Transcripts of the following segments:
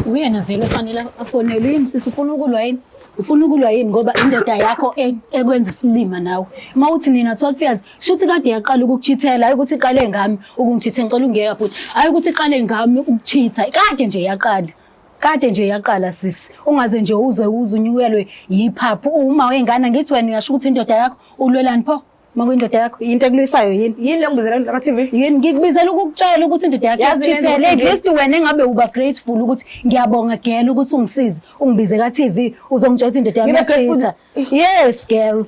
Uyena vele ofanele afonelwe yini sisi ufuna ukulwa yini? Ufuna ukulwa yini ngoba indoda yakho ekwenza isilima nawe. Uma uthi nina 12 years, shuthi kade yaqala ukukuchithela, hayi ukuthi iqale ngami ukungichitha ngicela ungiyeka futhi. Hayi ukuthi iqale ngami ukuchitha, kade nje yaqala. Kade nje yaqala sisi. Ungaze nje uze uzunyukelwe yiphaphu uma wengane ngithi wena uyasho ukuthi indoda yakho ulwelani pho? Uma kuyindoda yakho yinto ekulwisayo yini? Yini le ngibizela la TV? Yini ngikubizela ukukutshela ukuthi indoda yakho Yazi yenza iyakuchithela. ukuthi At least wena engabe uba graceful ukuthi ngiyabonga girl ukuthi ungisize, ungibize ka TV uzongitshela ukuthi indoda yami Ngibe graceful? iyachitha. Yes girl.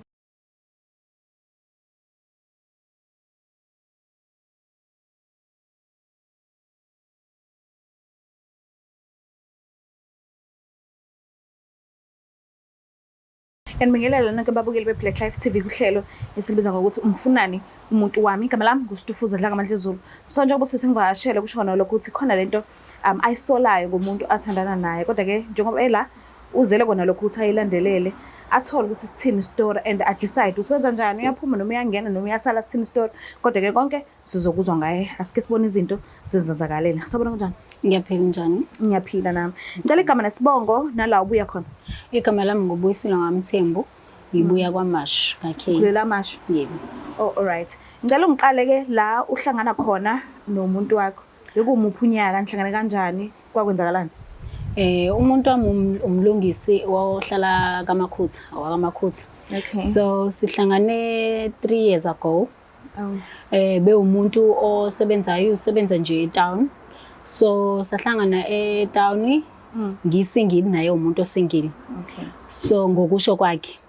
Ngiyanibingelela nonke babukeli be-Black Life TV kuhlelo esilibiza ngokuthi umfunani umuntu wami. Igama lami nguStufuza Dlangamandla Zulu. So njengoba usisi ngivakashele kusho kona lokho ukuthi khona lento ayisolayo ngomuntu athandana naye. Kodwa ke njengoba ela uzele kona lokho ukuthi ayilandelele athole ukuthi sithini story and a decide ukuthi wenza njani, uyaphuma noma uyangena noma uyasala, sithini story. Kodwa ke konke sizokuzwa ngaye. Asike sibone izinto zizenzakalela. Sabona kanjani? Ngiyaphila njani? Ngiyaphila nami. Ngicela igama nesibongo nala ubuya khona. Igama lami nguBuyisile Ngamthembu. Ngibuya kwaMashu kaK. Ukhulela Mashu. Yebo. Oh, all right. Ngicela ungiqale ke la uhlangana khona nomuntu wakho. Bekumuphi unyaka, nihlangane kanjani, kwakwenzakalani? Umuntu wami umlungisi ohlala kaMakhutha, owakaMakhutha. Okay. So sihlangane 3 years ago. Oh. Bewumuntu osebenzayo, usebenza nje etown. So sahlangana etown, ngisingle naye umuntu osingle. Okay. So ngokusho kwakhe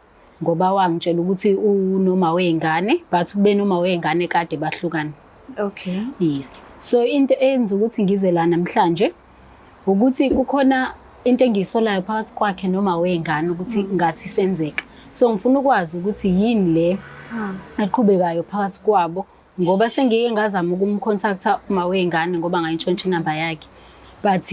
ngoba wangitshela ukuthi unoma wey'ngane but ube noma wey'ngane kade bahlukana. Okay. Yes. So into eyenza ukuthi ngize la namhlanje ukuthi kukhona into engiyisolayo phakathi kwakhe noma wey'ngane ukuthi ngathi senzeka. So ngifuna ukwazi ukuthi yini le eqhubekayo phakathi kwabo ngoba sengike ngazama ukumcontacta uma wey'ngane ngoba ngayintshontsha inamba yakhe. But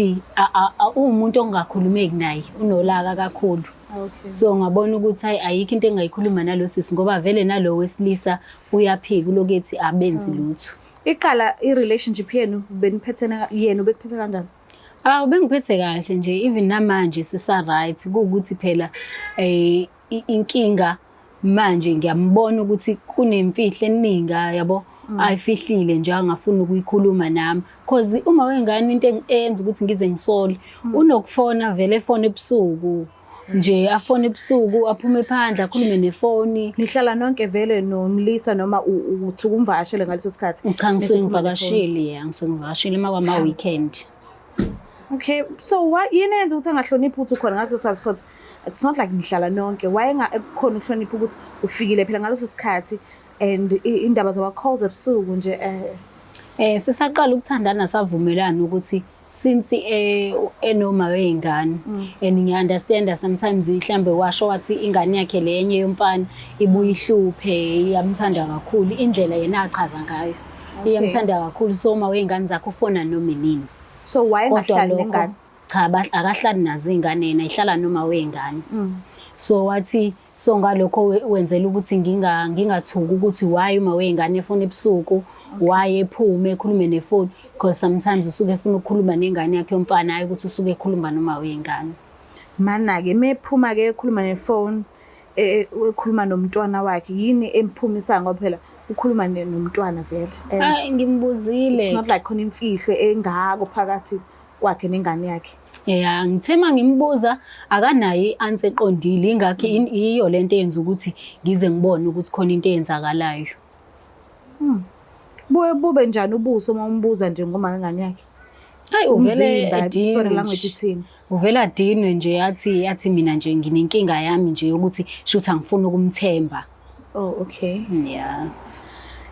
uwumuntu ongakhulumeki naye, unolaka kakhulu. Okay. So ngabona ukuthi hayi ayikho into engayikhuluma nalo sisi ngoba vele nalo wesilisa uyaphika ulokethi abenzi lutho. Iqala i-relationship yenu beniphethene yenu bekuphethe kanjani? Ah bengiphethe kahle nje even namanje sisa right kuwukuthi phela inkinga manje ngiyambona ukuthi kunemfihlo eningi yabo ayifihlile nje angafuni ukuyikhuluma nami cause uma wengane into eyenza ukuthi ngize ngisole unokufona vele efona ebusuku nje afone ebusuku aphume phandle akhulume nefoni. Nihlala nonke vele nomlisa noma uthi ukumvakashele ngaleso sikhathi? Cha, ngisuke Bese ukhuluma nefoni. ngivakashile, ya ngisuke ngivakashile uma kwama weekend. Okay, so why yini eyenza ukuthi angahloniphi ukuthi ukhona ngaleso sikhathi? Because it's not like nihlala nonke. Why engakhona ukuhlonipha ukuthi ufikile phela ngaleso sikhathi and indaba zama calls ebusuku nje Sisaqala ukuthandana savumelana ukuthi since enoma wey'ngane and ngiya-understand sometimes mhlambe washo wathi ingane yakhe le enye yomfana ibuye ihluphe, iyamthanda kakhulu indlela yena achaza ngayo. Iyamthanda kakhulu, so uma wey'ngane zakhe ufona noma inini. So why Kodwa engahlali lokho, nengane? Cha, akahlali nazo iy'ngane yena, ihlala noma wey'ngane. So wathi so ngalokho wenzela ukuthi ngingathuki ukuthi why uma wey'ngane efuna ebusuku, why ephume ekhulume nefoni, because sometimes usuke efuna ukukhuluma nengane yakhe yomfana, hayi ukuthi usuke ekhuluma noma wey'ngane. Mana-ke mephuma-ke ekhuluma nefoni, ekhuluma nomntwana wakhe, yini emphumisayo ngoba phela ukhuluma nomntwana vele. And Ay, ngimbuzile. It's not like khona imfihlo engako phakathi kwakhe nengane yakhe. Yeah, ngithe uma ngimbuza akanayo i-answer eqondile, ingakho iyo lento eyenza ukuthi ngize ngibone ukuthi khona into eyenzakalayo. Buye bube njani ubuso uma umbuza nje ngoma ngengane yakhe? Hayi, uvele Umzimba, edinwe body nje. language ithini? Uvele adinwe nje athi mina nje nginenkinga yami nje yokuthi shuthi angifuni ukumthemba. Oh, okay. Yeah.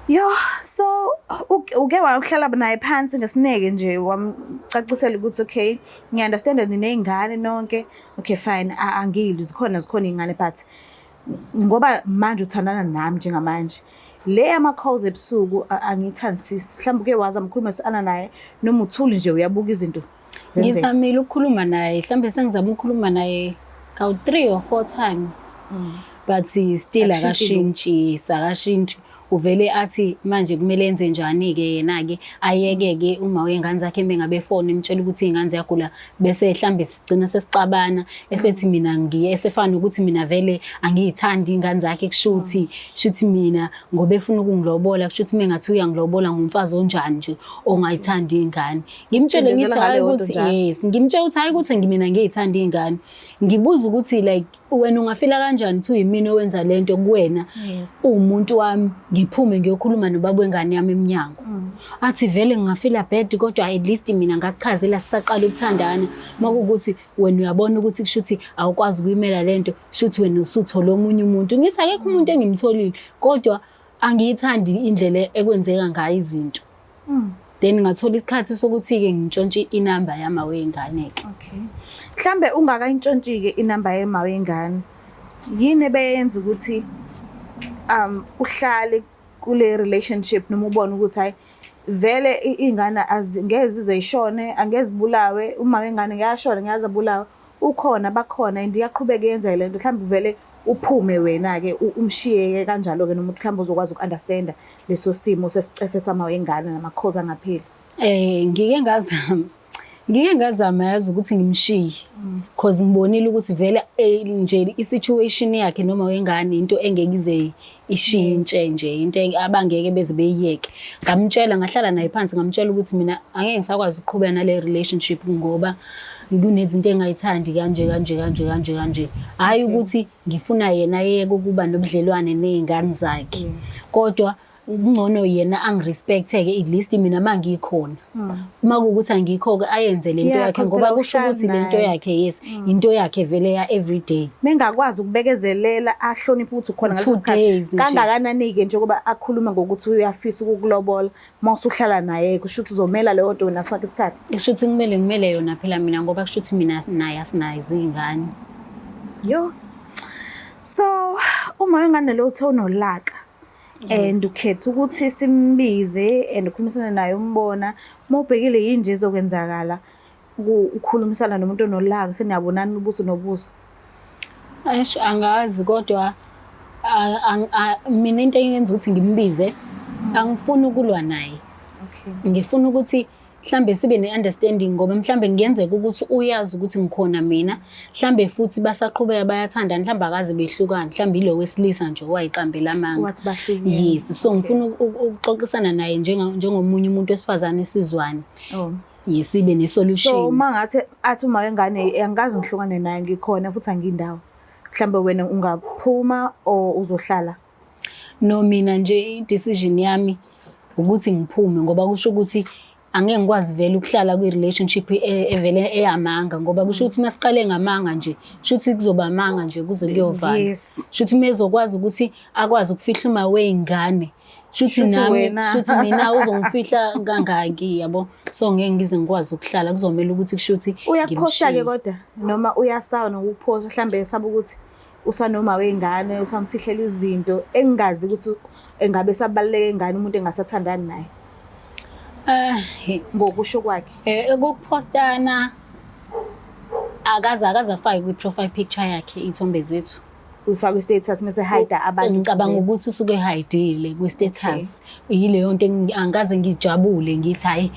Yo, so uke wahlala naye phansi ngesineke nje wamcacisela ukuthi okay, ngiya-understand niney'ngane nonke. Okay, fine, angilwi, zikhona iy'ngane but ngoba manje uthandana nami njengamanje. Le yama-calls ebusuku angiyithandisisi. Mhlawumbe uke wazama ukukhuluma sana naye noma uthuli nje uyabuka izinto zenzeka. Ngizamile ukukhuluma naye, mhlawumbe sengizama ukukhuluma naye kawu 3 or 4 times. But still Akushintshi akashintshi, akashintshi. Uvele athi manje kumele enze njani-ke yena-ke, ayeke-ke uma wey'ngane zakhe mengabe efona emtshela ukuthi iy'ngane ziyagula, bese hlambe sigcina sesixabana, esethi mina ngiye esefana nokuthi mina vele angiyithandi iy'ngane zakhe, kushuthi shuthi mina ngoba efuna ukungilobola, kushuthi mengathi uyangilobola ngumfazi onjani nje ongayithandi iy'ngane. Ngimtshele ngithi Cindezela hhayi ngaleyo nto ukuthi njalo. yes, ngimtshele ukuthi hhayi ukuthi mina ngiyithanda iy'ngane. Ngibuza ukuthi like wena ungafila kanjani ukuthi uyimina owenza lento kuwena uwumuntu wami, ngiphume ngiyokhuluma nobaba wengane yami emnyango. Athi vele ngingafila bad kodwa at least mina ngakuchazela sisaqala ukuthandana, uma kuwukuthi wena uyabona ukuthi kushuthi awukwazi ukuyimela lento, kushuthi wena usuthole omunye umuntu. Ngithi akekho umuntu engimtholile kodwa angiyithandi indlela ekwenzeka ngayo izinto. Then ngathola isikhathi sokuthi-ke ngintshontshe inamba yama wey'ngane-ke. Okay. Mhlambe ungakayintshontshi-ke inamba yema wey'ngane, yini ebeyenza ukuthi uhlale kule relationship noma ubone ukuthi hhayi vele iy'ngane ngeke zize zishone, angeke zibulawe, uma wengane ngeke ashone, ngeke aze abulawe, ukhona, bakhona and iyaqhubeka yenza le nto, mhlawumbe uvele uphume wena-ke umshiyeke kanjalo-ke nomuntu mhlawumbe uzokwazi uku-understand-a leso simo sesicefe sama wengane nama-calls angapheli. Ngike ngazama yazi ukuthi ngimshiye cause ngibonile ukuthi vele nje i-situation yakhe noma wengane into engeke ize ishintshe nje, into abangeke beze beyiyeke. Ngamtshela, ngahlala naye phansi, ngamtshela ukuthi mina angeke ngisakwazi ukuqhubeka nale relationship ngoba kunezinto engayithandi kanje kanje kanje kanje kanje. Hhayi ukuthi ngifuna yena ayeke ukuba nobudlelwane ney'ngane zakhe, kodwa kungcono yena angi-respect-ke at least mina uma ngikhona. Uma kuwukuthi angikho-ke ayenze lento Yeah, yakhe 'cause ngoba phela kusho uhlala ukuthi lento naye. yakhe, yes, into yakhe vele ya everyday. Mengakwazi ukubekezelela ahloniphe ukuthi ukhona ngaleso Two sikhathi, days nje. kangakanani-ke njengoba akhuluma ngokuthi uyafisa ukukulobola, uma usuhlala naye kusho ukuthi uzomela leyo nto wena sonke isikhathi. Kusho ukuthi kumele ngimele yona phela mina ngoba kusho ukuthi mina naye asinazo iy'ngane. Yo. So uma wengane lo uthe unolaka and ukhetha ukuthi simbize and ukhulumisane naye umbona, uma ubhekile yini nje ezokwenzakala ukhulumisana nomuntu onolaka seniyabonana ubuso nobuso? Eish, angazi kodwa mina into engenza ukuthi ngimbize, angifuni ukulwa naye. Ngifuna ukuthi mhlambe sibe ne-understanding ngoba mhlambe kungenzeka ukuthi uyazi ukuthi ngikhona mina, mhlambe futhi basaqhubeka bayathandana, mhlambe akaze behlukane, mhlambe ilo wesilisa nje owayiqambela amanga. Wathi bahlukene. Yes, so ngifuna ukuxoxisana naye njengomunye umuntu wesifazane sizwane. Yes, sibe ne-solution. So uma ngathi athi uma wengane angikaze ngihlukane naye, ngikhona futhi angindawo, mhlambe wena ungaphuma or uzohlala? No, mina nje i-decision yami ukuthi ngiphume ngoba kusho ukuthi angeke ngikwazi vele ukuhlala kwi-relationship evele eyamanga, ngoba kusho ukuthi masiqale ngamanga nje, kusho ukuthi kuzoba amanga nje kuze kuyovala. Kusho ukuthi uma ezokwazi ukuthi akwazi ukufihla uma wey'ngane, kusho ukuthi Shuthi nami, wena. kusho ukuthi mina uzongifihla kangaki, yabo. So ngeke ngize ngikwazi ukuhlala, kuzomela ukuthi kusho ukuthi Uyakuphosta-ke ngimshiye. kodwa noma uyasawa nokuphosta, mhlambe esaba ukuthi usanoma wey'ngane usamfihlela izinto engingazi ukuthi engabe sabaluleke ngani umuntu engasathandani naye ngokusho kwakhe. Ukuphostana akaze afake kwi-profile picture yakhe iy'thombe zethu. Uyifaka kwi-status mase hide abantu Ngicabanga thizeni. ukuthi usuke ehayidile kwi-status. Yileyo nto angikaze ngijabule ngithi hhayi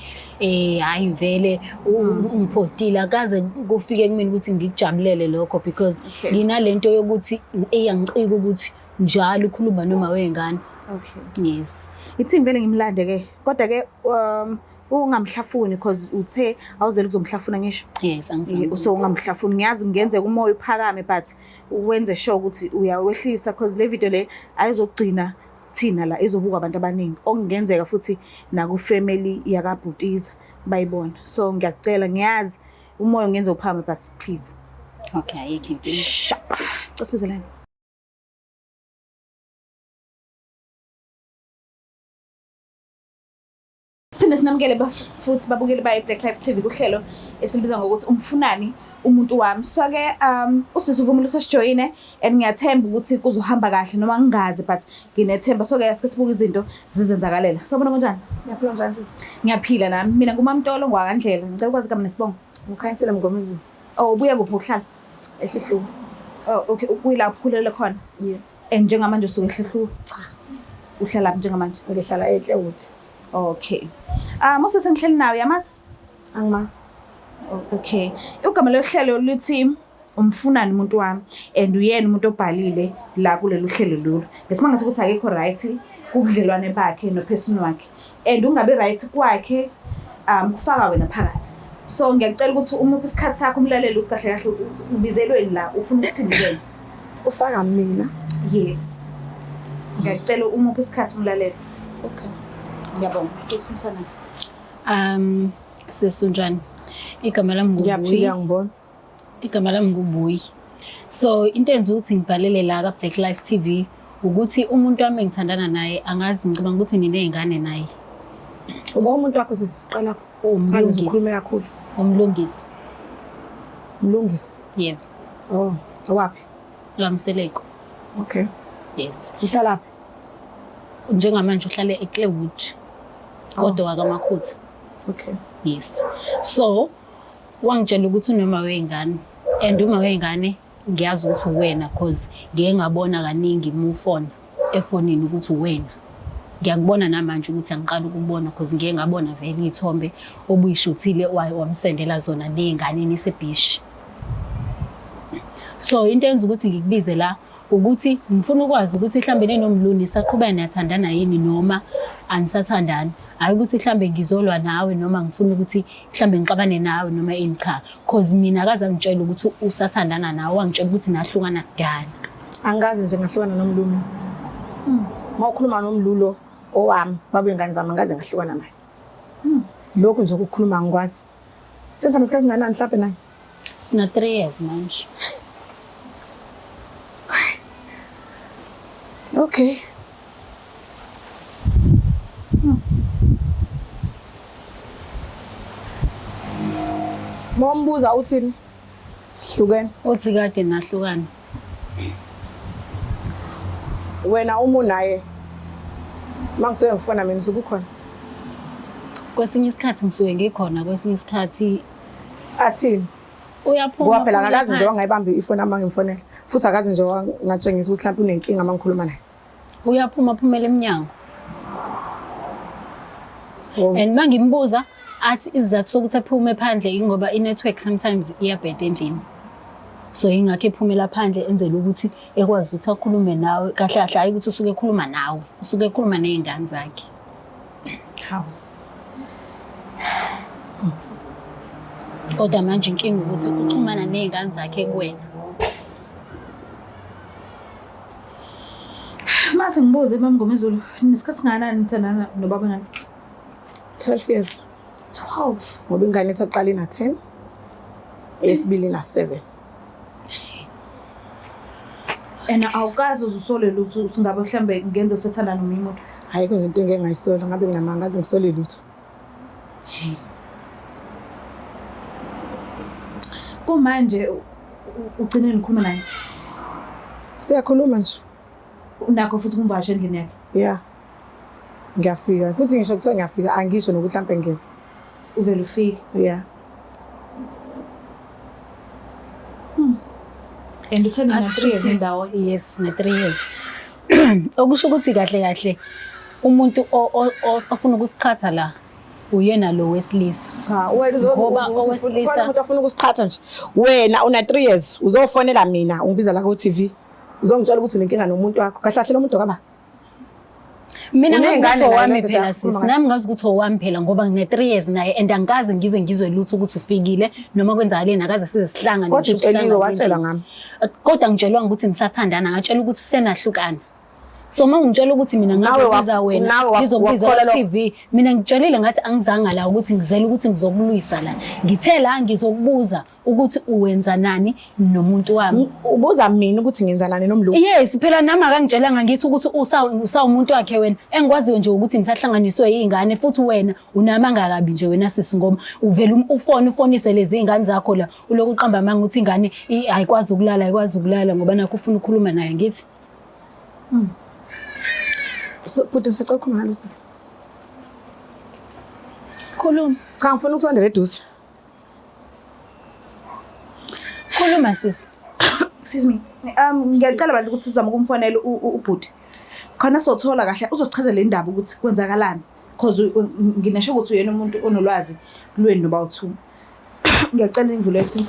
hhayi vele ungipostile, akaze kufike kumina ukuthi ngikujabulele lokho because nginalento yokuthi iyangicika ukuthi njalo ukhuluma noma wey'ngane. Yes. Ithi vele ngimlande ke, kodwa ke ungamhlafuni because uthe awuzele ukuzomhlafuna ngisho. Yes, angizange. So ungamhlafuni, ngiyazi kungenzeka umoya uphakame but wenze sure ukuthi uyawehlisa because le video le ayizogcina thina la, izobukwa abantu abaningi okungenzeka futhi naku family yakabhutiza bayibona. So ngiyakucela, ngiyazi umoya ungenza uphakame but please. Okay, ayikho inkinga. Sharp. Casibizelane. Siphinde sinamukele futhi babukeli baye Black Life TV kuhlelo esilibiza ngokuthi umfunani umuntu wami. So ke usisi uvumile usasijoyine and ngiyathemba ukuthi kuzohamba kahle noma ngingazi but nginethemba. So ke asike sibuke izinto zizenzakalela. Sawubona, kunjani? Ngiyaphila, njani sisi? Ngiyaphila nami. Mina nguMamtolo ngwakandlela. Ngicela ukwazi igama nesibongo. Ngikhanyisela Mngomezulu. Oh, ubuya kuphi ukuhlala? Ehluhluwe. Oh, okay, kuyilapho ukhulele khona. Yeah. And njengamanje usuke eHluhluwe? Cha. Uhlala laphi njengamanje? Ngihlala eClewood. Okay. Usisi engihleli nawe uyamazi? Angimazi. Okay. Igama lohlelo lithi umfunani umuntu wami and uyena umuntu obhalile la kulolu hlelo lolu. Ngesimanga sokuthi akekho right kubudlelwane bakhe nophesini wakhe. And ungabe right kwakhe kufaka wena phakathi. So ngiyacela ukuthi umuphe isikhathi sakho umlaleli ukuthi kahle kahle ubizelweni la ufuna ukuthini kuyena. Ufaka mina. Yes. Ngiyacela umuphe isikhathi umlaleli. Okay. Ngiyabonga. Uthi Sisi unjani? Igama lami nguBuyi. Ngiyaphila ngibona. Igama lami nguBuyi. So into enza ukuthi ngibhalele la ka Black Life TV ukuthi umuntu wami engithandana naye angazi ngicabanga ukuthi niney'ngane naye. Uba umuntu wakho sisi siqala. Umlungisi. Singaze ukhulume kakhulu. Umlungisi. Mlungisi. Yebo. Oh, owaphi? LwaMseleku. Okay. Yes. Uhlala phi? Njengamanje uhlale eClewood. Kodwa wakaMakhutha. Okay. Yes. So wangitshela ukuthi unoma wey'ngane and uma wey'ngane ngiyazi ukuthi uwena cause ngike ngabona kaningi mufona efonini ukuthi uwena. Ngiyakubona namanje ukuthi angiqala ukubona cause ngike ngabona vele iy'thombe obuyishuthile wamsendela zona ney'ngane nisebhishi. So into enza ukuthi ngikubize la ukuthi ngifuna ukwazi ukuthi mhlambe ninomlungu nisaqhubeka niyathandana yini noma anisathandani. Hhayi ukuthi mhlambe ngizolwa nawe noma ngifuna ukuthi mhlambe ngixabane nawe noma ini, cha. Cause mina akaze angitshela ukuthi usathandana nawe, wangitshela ukuthi nahlukana kudala. Angikaze nje ngahlukana nomlumi. Uma ukhuluma nomlulo owami, babe ingane zami angikaze ngahlukana naye. Lokhu nje ukukhuluma angikwazi. Senza nesikhathi singanani mhlawumbe naye? Sina 3 years manje. Okay. Mombuza uthini? Sihlukene. Uthi kade nahlukana. Wena uma unaye mangisuke ngifona mina usuke ukhona. Kwesinye isikhathi ngisuke ngikhona, kwesinye isikhathi athini? Uyaphuma. Ngoba phela akakaze nje phandle. wangayibambi ifoni uma ngimfonela. Futhi akaze nje wangatshengisa ukuthi mhlawumbe unenkinga uma ngikhuluma naye. Uyaphuma aphumele emnyango. Oh. And mangimbuza athi isizathu sokuthi aphume phandle ingoba i-network sometimes iyabheda endlini. So ingakho ephumela phandle enzela ukuthi ekwazi ukuthi akhulume nawe kahle kahle, hayi ukuthi usuke ekhuluma nawe, usuke ekhuluma ney'ngane zakhe. Hawu. Kodwa manje inkinga ukuthi uxhumana ney'ngane zakhe kuwena. Mase ngibuze MaMngomezulu, nesikhathi singakanani nithandana nobaba wengane? 12 years. 12. Ngoba ingane ethu yokuqala ina 10, eyesibili ina 7. And awukaze uze usole lutho usingabe mhlambe ngenze usethandana nomunye umuntu? Hayi nje into engeke ngayisola, ngabe nginamanga ngaze ngisole lutho. Kumanje ugcine nikhuluma naye? Siyakhuluma nje. Unakho futhi kumvakasha endlini yakhe? Yeah. Ngiyafika. Futhi ngisho kuthiwa ngiyafika angisho nokuthi mhlambe ngeze. Uvele ufike. Yeah. And uthe nina 3 years ndawonye. Yes, na 3 years. Okusho ukuthi kahle kahle umuntu ofuna ukusiqhatha la uyena lo wesilisa. Cha, wena Ngoba owesilisa umuntu ofuna ukusiqhatha nje. Wena una 3 years uzofonela mina ungibiza la ku TV. Uzongitshela ukuthi unenkinga nomuntu wakho. Kahle kahle lo muntu akaba. Mina ngazi Uney'ngane ukuthi naye owami le ndoda phela yakho, sisi, khuluma ngayo. nami ngazi ukuthi owami phela ngoba ngine 3 years naye and angikaze ngize ngizwe lutho ukuthi ufikile noma kwenzakaleni, akaze size sihlangane. Kodwa ngisho utsheliwe, ukuhlangana watshelwa endlini. ngami. Kodwa ngitshelwanga ukuthi nisathandana, ngatshela ukuthi senahlukana. So uma ungitshela ukuthi mina Nawe ngazobiza wena, nawe ngizokubiza wakholelwa- ku TV, mina ngitshelile ngathi angizanga la ukuthi ngizele ukuthi ngizokulwisa la. Ngithe la ngizokubuza ukuthi uwenza nani nomuntu wami. Ubuza mina ukuthi ngenza nani nomlungu? Yes, phela nami akangitshelanga ngithi ukuthi usawumuntu wakhe wena. Engikwaziyo nje ukuthi nisahlanganiswe yingane futhi wena unamanga kabi nje wena sisi ngoba uvela ufone ufonise lezi zingane zakho la uloku uqamba amanga ukuthi ingane ayikwazi ukulala, ayikwazi ukulala ngoba nakho ufuna ukukhuluma naye ngithi. So, bhuti ngisacela ukukhuluma nalo sisi. Khuluma. Cha, ngifuna ukusondela eduze. Khuluma sisi. Excuse me. Ngiyacela bandla ukuthi sizame ukumfonela ubhuti. Khona sothola kahle uzosichazela indaba ukuthi kwenzakalani cause nginesho ukuthi uyena umuntu onolwazi lweni noba u2. Ngiyacela imvulo yethi.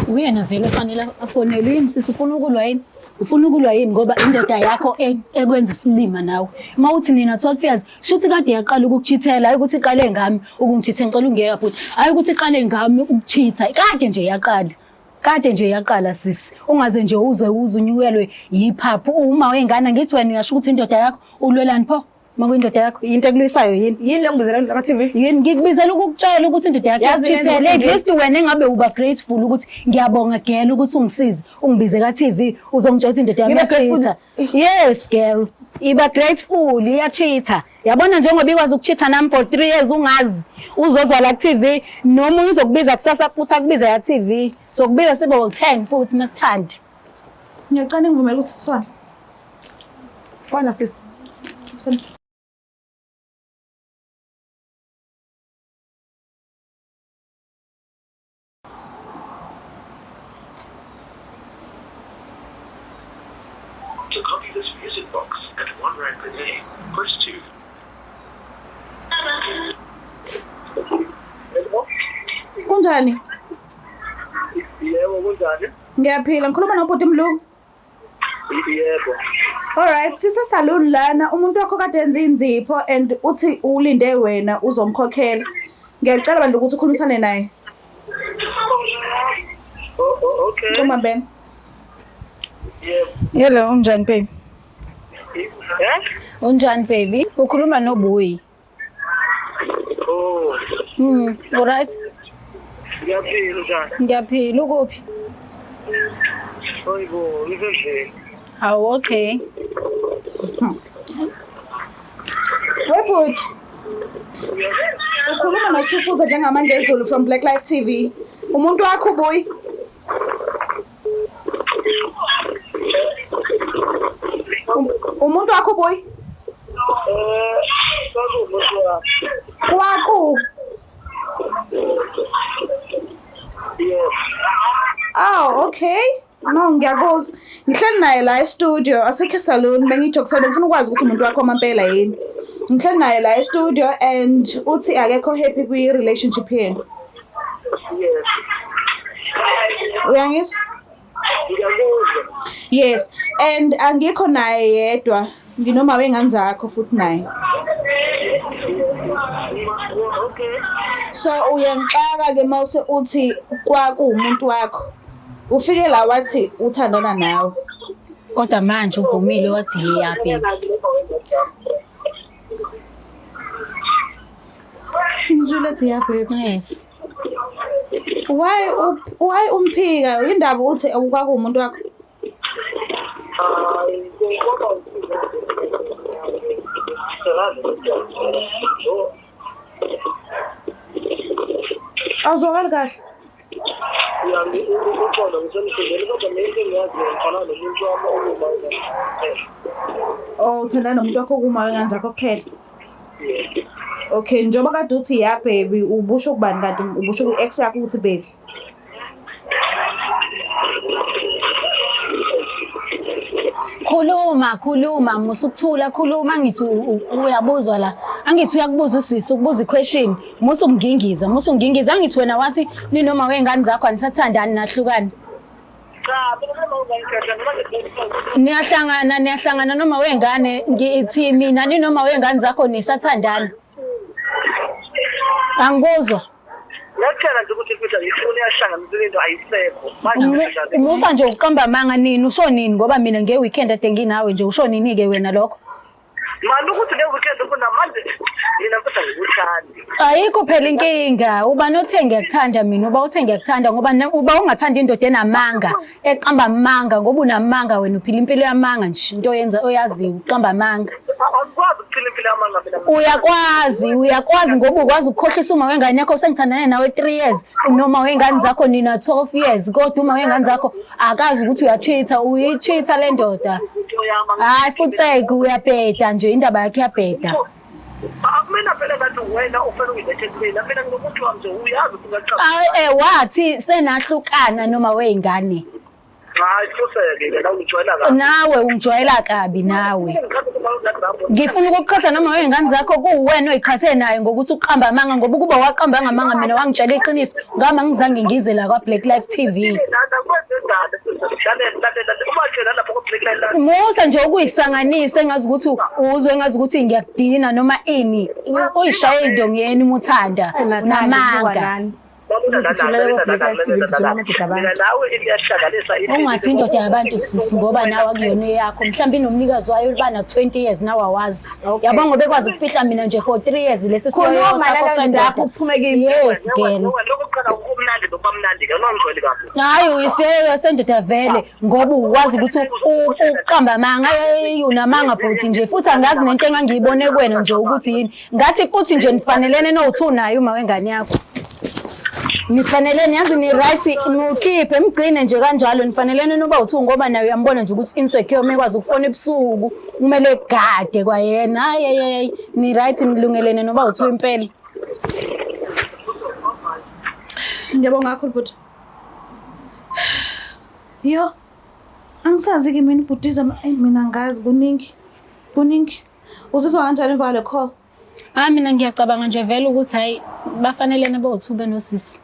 Uyena vele ofanele afonelwe yini sisi ufuna ukulwa yini? Ufuna ukulwa yini ngoba indoda yakho ekwenza isilima nawe. Uma uthi nina 12 years, shuthi kade yaqala ukukuchithela, hayi ukuthi iqale ngami ukungichitha ngicela ungiyeka futhi. Hayi ukuthi iqale ngami ukuchitha, kade nje yaqala. Kade nje yaqala sisi. Ungaze nje uze uzunyukelwe yiphaphu uma wengane ngithi wena uyasho ukuthi indoda yakho ulwelani pho? Uma kuyindoda yakho yinto ekulisayo yini? Yini le ngibizela la TV? Yini ngikubizela ukukutshela ukuthi indoda yakho Yazi yenza iyakuchithela. ukuthi At least wena engabe uba grateful ukuthi ngiyabonga girl ukuthi ungisize, ungibize ka TV uzongitshela ukuthi indoda yami Ngibe grateful. iyachitha. Yes girl, iba grateful iyachitha. Yabona njengoba ikwazi ukuchitha nami for 3 years ungazi. Uzozwa la ku TV noma uzokubiza kusasa futhi akubize ya TV. Sokubiza sibe u10 futhi masithanda. Ngiyacela ngivumele ukuthi sifane. Fana sisi. Sifane. To copy this music box at 1 rand per day, press 2. Kunjani? Yebo, kunjani? Ngiyaphila. Ngikhuluma nobhuti Mlu. Yebo. Alright, sise saloon lana umuntu wakho kade enza inzipho and uthi ulinde wena uzomkhokhela. Ngiyacela bandla ukuthi ukhulumisane naye. Oh, oh, okay. Uma Ben. Yebo. Hello, unjani baby? Eh? Unjani baby? Ukhuluma noBuyi. Oh, Alright. ngiyaphila njani? Ngiyaphila ukuphi? Hayibo, ngisendlini. Hawu okay. Webhuti. Ukhuluma noStufuza njengamandla ezulu from Black Life TV. Umuntu wakho ubuyi. Umuntu wakho ubuyi. Eh, kwakuwumuntu wami. Kwaku. Yebo. Oh, okay. No, ngiyakuzwa. Ngihleli naye la e-studio, asikho saloon, bengijokisela bengifuna ukwazi ukuthi umuntu wakho wamampela yini. Ngihleli naye la e-studio and uthi akekho happy kwi-relationship yenu. Yes. Uyangizwa? Ngiyakuzwa. Yes, and angikho naye yedwa. Nginoma wengane zakho futhi naye. Okay. So uyangixaka ke mawuse uthi kwakuwumuntu wakho. Ufike la wathi uthandana nawe. Kodwa manje uvumile wathi yeah baby. Ngizwile ethi yeah baby. Yes. Why umphika? Indaba uthi kwakuwumuntu wakho. Hayi, ngoba Awuzwakali kahle. Ya, ukhona ngisemsebenzini kodwa mina into engiyaziyo ngifana nomuntu wami okuma kuphela. Oh, uthandana nomuntu wakho kuma wengane zakho kuphela. Okay, njengoba kade uthi ya baby, ubusho kubani kade ubusho ku-ex yakho ukuthi baby. Khuluma, khuluma, musukuthula, khuluma angithi uyabuzwa la. Angithi uyakubuza usisi, ukubuza i-question. Musu ungingiza, musu ungingiza. Angithi wena wathi ninoma wey'ngane zakho anisathandani nahlukani. Cha, mina noma ungangikhetha noma ngikhetha. Niyahlangana, niyahlangana noma wey'ngane ngithi mina ninoma wey'ngane zakho nisathandana. Angikuzwa. Ngiyakutshela nje ukuthi futhi ayifuni iyahlanganisela into ayisekho. Manje ngihlangane. Musa nje uqamba amanga nini usho nini ngoba mina nge-weekend ade nginawe nje usho nini-ke wena lokho. Manje ukuthi le weekend kunamanje mina futhi angikuthandi. Ayikho phela inkinga uba nothe ngiyakuthanda mina uba uthe ngiyakuthanda ngoba uba ungathanda indoda enamanga eqamba amanga ngoba unamanga wena uphila impilo yamanga nje into oyenza oyaziyo uqamba amanga. Angikwazi ukuphila impilo yamanga mina. Uyakwazi uyakwazi ngoba ukwazi ukukhohlisa uma wengane yakho sengithandane nawe 3 years noma wengane zakho nina 12 years kodwa uma wengane zakho akazi ukuthi uyachitha uyichitha le ndoda. Into yamanga. Hayi futseke uyabheda nje indaba yakhe iyabheda. Akumina phela ngathi wena ufuna uyilethe kumina. Mina nginomuntu wami nje uyazi ukuthi ngiyaqamba. Ayi wathi senahlukana noma wey'ngane. Hayi, fuseke la, ungijwayela kabi. Nawe ungijwayela kabi nawe. Ngifuna ukuqhatha noma wey'ngane zakho, kuwuwena oy'qhathe naye ngokuthi uqamba amanga, ngoba ukuba waqamba ngamanga mina wangitshela iqiniso ngama ngizange ngize la kwa-Black Life TV. Musa nje ukuyisanganisa engazi ukuthi uzwe engazi ukuthi ngiyakudina noma ini, uyishaye ey'ndongeni uma uthanda. Ay, Nathanda, unamanga. buka nani. Uzogijimela ko-Black Life TV, gijima amadoda abantu. Ungathi indoda yabantu sisi, ngoba nawe akuyona eyakho, mhlawumbe inomnikazi wayo bana 20 years nawe awazi. Okay. Yabo, ngoba ekwazi ukufihla mina nje for 3 years lesi Khuluma siyoyo sakho naleyo ndoda sendoda. yakho, uphume kimi. Yes girl. Lokuqala kumnandi, nokuba mnandi-ke unongigcweli kabi. Hayi, uyisiyoyo sendoda vele, ngoba uwazi ukuthi uqamba amanga. Hey, unamanga bhuti nje, futhi angazi nento engangiyibone kuwena nje ukuthi yini. Ngathi futhi nje nifanelene no-two naye uma wengane yakho. Nifanelene, yazi ni-right, mukhiphe mgcine nje kanjalo, nifanelene noba u-two, ngoba naye uyambona nje ukuthi insecure, uma ekwazi ukufona ebusuku kumele gade kwayena. Hayi hayi hayi, ni-right, nilungelene noba u-two impela. Ngiyabonga kakhulu bhuti. Yo, angisazi-ke mina ubhutiza, eyi mina angazi, kuningi, kuningi. Uzizwa kanjani emva kwale call? Hayi, mina ngiyacabanga nje vele ukuthi hayi, bafanelene bowu-two benosisi.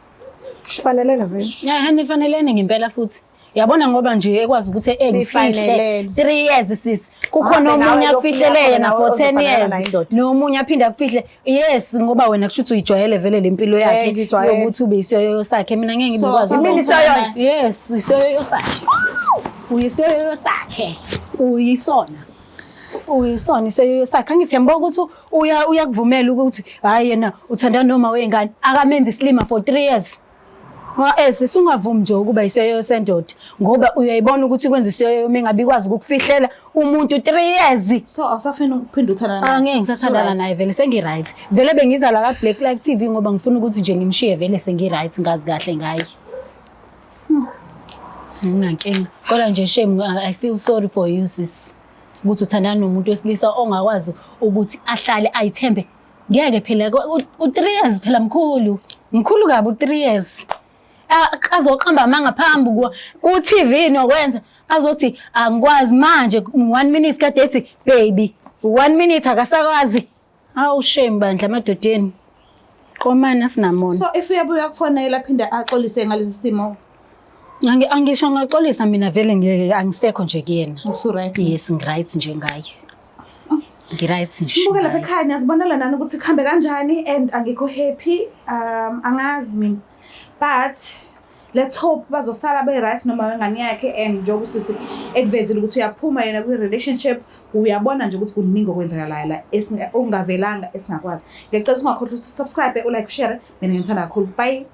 Sifanelene vele. Ya, nifanelene ngempela futhi. Yabona, ngoba nje ekwazi ukuthi engifihle Sifanelene. 3 years sisi. Kukhona Hambe nawe omunye lo akufihlele ufuna yena nawe for 10 ozofanelana years. naye indoda. Nomunye aphinde akufihle. Yes, ngoba wena kusho ukuthi uyijwayele vele le mpilo yakhe Ngijwayele. yokuthi ube isiyoyo sakhe. Mina ngeke So, ngikwazi. Imini isiyoyo? Yes, isiyoyo sakhe. Uyisiyoyo sakhe. Uyisona. Uyisona isiyoyo sakhe. Angithi yambuka ukuthi uyakuvumela ukuthi hayi, yena uthandana noma wengane. Akamenzi isilima for 3 years. Sisungavumi nje ukuba isiyoyo sendoda, ngoba uyayibona ukuthi kwenza isiyoyo uma engabe ikwazi ukukufihlela umuntu 3 years. So awusafuni ukuphinde uthandana naye? Angeke ngisathandana So right. naye vele, sengi-right. Vele bengiza la ka-Black Life TV ngoba ngifuna ukuthi nje ngimshiye vele, sengi-right, ngazi kahle ngaye. Nginankinga. Kodwa nje shame, I feel sorry for you sis. Ukuthi uthandana nomuntu wesilisa ongakwazi ukuthi ahlale ayithembe. Ngeke phela u-3 years phela mkhulu. Mkhulu kabi u-3 years. Azoqamba amanga phambi ku-TV nokwenza, azothi angikwazi manje, 1 minute kade ethi baby, 1 minute akasakwazi. Awu shame bandla amadodeni. Qomana sinamona. So if uyabuya kufonela aphinde axolise ngalesi simo? Angisho ngaxolisa mina vele, ngeke, angisekho nje kuyena. Usu-right? Yes, ngi-right nje ngaye. Ngi-right nje. Mbuke lapha ngaye. ekhaya, niyazibonela nani ukuthi kuhambe kanjani, and angikho happy, angazi mina, but let's hope bazosala be-right noma wengane yakhe. And njengoba usisi ekuvezile ukuthi uyaphuma yena kwi-relationship, uyabona nje ukuthi kuningi okwenzakalayo la okungavelanga esingakwazi. Ngiyacela ungakhohlwa ukuthi usubscribe, ulike, ushare. Mina ngithanda kakhulu, bye.